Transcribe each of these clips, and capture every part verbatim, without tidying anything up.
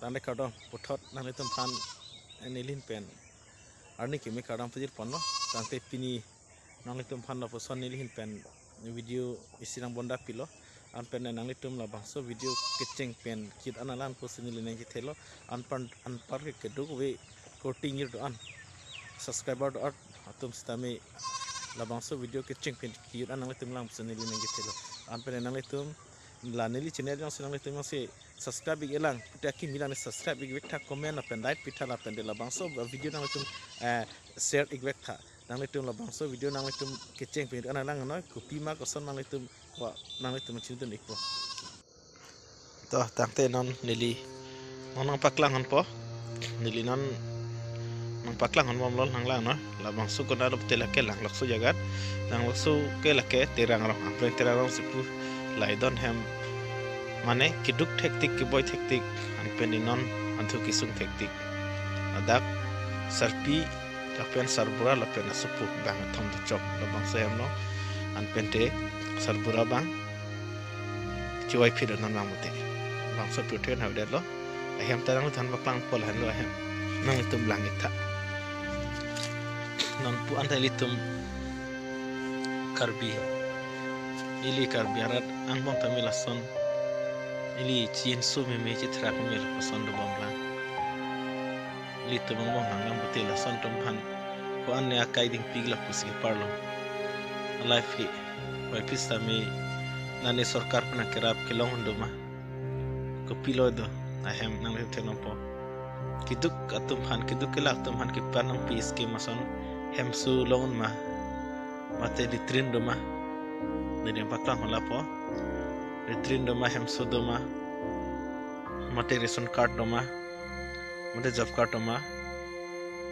Tangte kardom puthot nanglitum aphan, eh, neli ahin pen arni kimi kardom pajir ponlo. Tangte pini nanglitum aphan lapuson neli ahin pen video isi nangbondapilo. Anpen nanglitum labangso video kecheng pen ke-shoot an alang pusi neli nangkethelo. Anpan anpar ke keduk ave korte ingir do-an, subscriber do-an atum sitame labangso video kecheng pen ke-shoot an nanglitum lang pusi neli nangkethelo. Anpen nanglitum la neli channel jongsi nanglitum jongsi subscribe ik-elang, pute akimi lang ne subscribe ikvek tha, comment lapen like pitha lapen te labangso video nanglitum, eh, share ikvek tha. Nanglitum labangso video nanglitum kecheng pen ke-shoot an alang noi, kopima koson nanglitum wa nanglitum chinidun ikpo. To tangte non neli non nangpaklang honpo. Neli non nangpaklang honbomlo, nanglang noi. Labangso konat lo pute lake Langlokso jagat. Langlokso ke lake Terang Rong, Ampreng Terang Rong si pu. Lahai don hem mane keduk thektik, keboi thektik, anpen non anthu kesung thektik. Ladak sarpi lapen sarbura lapen asopo bang kethom ta chok labangso ahem along. Anpen te sarbura abang chewai phit non abang mute. Labangso pirthe an havedetlo. Ahem ta nangthan paklang pol henlo ahem. Nanglitum lang ik tha. Non pu-an ta ilitum Karbi, ili Karbi arat angbong tame lason ili chinso meme, chethrak meme lapuson dobom lang. Ilitum angbong nang nang pute lason atum aphan ko-an ne akai dingpik lapusi keparlo. Life ke, wai pis tame nane sorkar aphan kerap kelong un do ma? Kopilo do ahem nangli theklongpo. Keduk atum aphan, keduk kelak atum aphan kepanongpi scheme ason hemso long un ma? Mate latrine do ma? Neli nangpaklang halapo. Latrine do ma, hemso do ma? Mate ration card do ma? Mate job card do ma?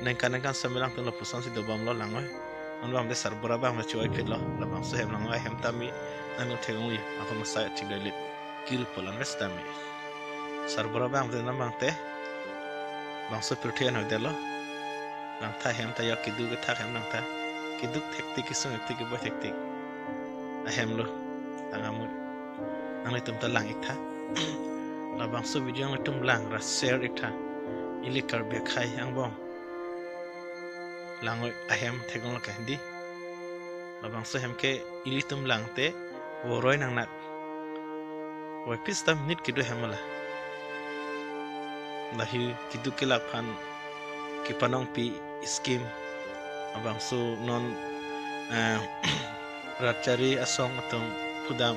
Ningkan ningkan sitame alangtum lapuson si dobomlo lang noi. Non abang te sarbura abang te chewai phitlo. Labangso ahem lang noi, ahem tame nangtum theklong ave. Ako masai chik dolit. Kil polan ves tame. Sarbura abang te non abang te bangso pirthe an havedetlo. Langtha ahem ta yok, keduk kethak ahem langtha. Keduk thektik, kesung thektik, keboi thektik ahem lo. Tangam nanglitum ta lang ik tha. Labangso video nanglitum lang ra share ik tha. Ili Karbi akhei angbong lang noi ahem theklong lake di. Labangso ahem ke ilitum lang te voroi nangnak. Wai pis ta minute kedo ahem la. Lahi keduk kelak aphan kepanongpi scheme abangso non, eh, rat chari asong atum pudam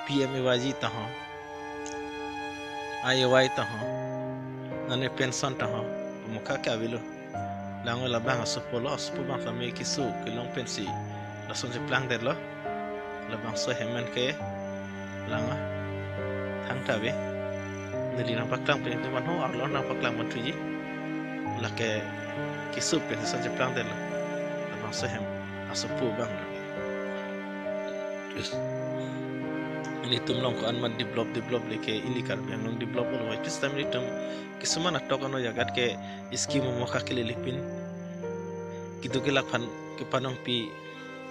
P M A Y G ta ho, I A Y ta ho, nane pension ta ho, mokha ke avelo. Lang noi labang asopo lo, asopo abang tame keso kelong pensi lason cheplangdetlo. Labangso ahem an ke lang noi thangta ave. Neli nangpaklang pen atum aphan ho arlo nangpaklang pon thuji. Lake keso pensi lason cheplangdetlo. Labangso ahem asopo abang lo. Ilitum along ko-an ma develop, develop lake ili Karbi Anglong develop olo, wai pis tame ilitum kisuman atok ano jagat ke scheme mokha kelele pin, keduk kelak aphan kepanongpi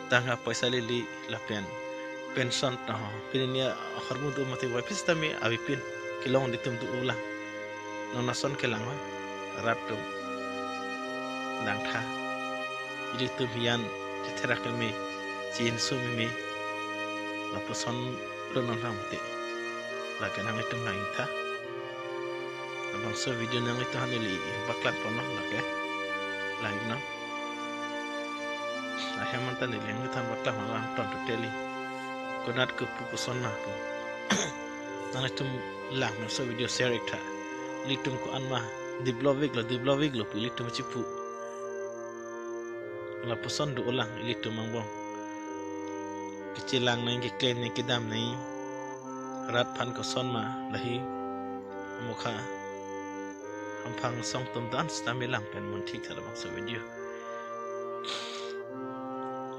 tangka poisa lele lapen pension ta ho, pini ahormu do mati, wai pis tame avepin kelong ilitum do ulang. Non ason ke lang noi, rat atum langtha. Ilitum hiyan chethrak meme, chinso meme lapuson lo non abang te. Lake nanglitum lang ik tha. Labangso video nanglitum aphan neli paklang ponlo lake. Lang ik non. Ahem an ta neli nanglitum aphan paklang halaton totally. Konat kepu koson ma pu. Nanglitum lang non, so video share ik tha. Ilitum ko-an ma develop iklo, develop iklo pu ilitum chipu. Lapuson do ulang ilitum angbong. Kechelang nang, keklem nang, kedam nang. Rat aphan koson ma lahi mokha hamphang asong atum dan sitame lang pen mun thik tha labangso video.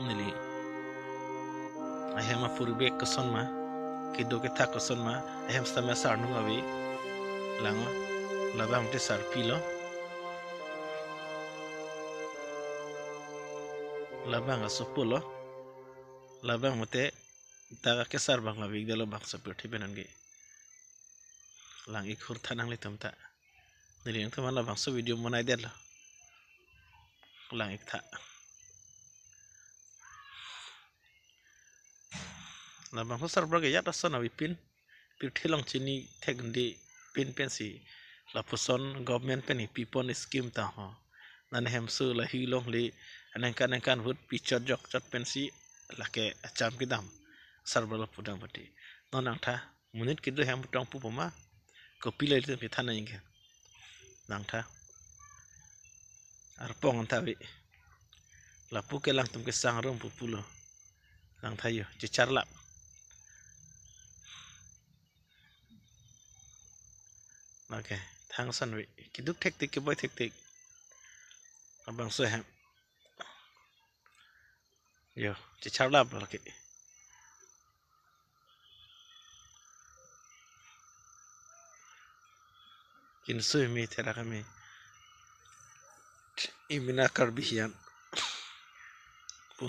Neli ahem apuribek koson ma, keduk kethak koson ma, ahem sitame asarnung ave. Lang noi, labang te sarpi lo, labang asopo lo, labang mate ta kesar abang la vik dalo bangso pirthe pen an ke. Lang-ik hur tha nanglitum ta. Neli nangtum labangso video monai detlo. Lang-ik tha. Labangso sarbura ke ajat ason avepin. Pirthe along chini thekde pin pensi lapuson government pen ipipon scheme ta ho. Nane hemso la hi longle aningkan ningkan vote pichot jokchot pensi lake acham kedam sarbura lapu dam pati. Non nangtha monit kedo hem tong pu poma. Kopilo ilitum kethan nangji ke. Nangtha. Arpong anta ave. Lapu ke langtum kesang rum pu pulo. Nangtha yo, checharlap. Okay, thang ason ave. Keduk thektik, keboi thektik. Labangso hem. Yo, checharlap lake. Kinsui mi therak ami. Imina Karbi hian. Pu.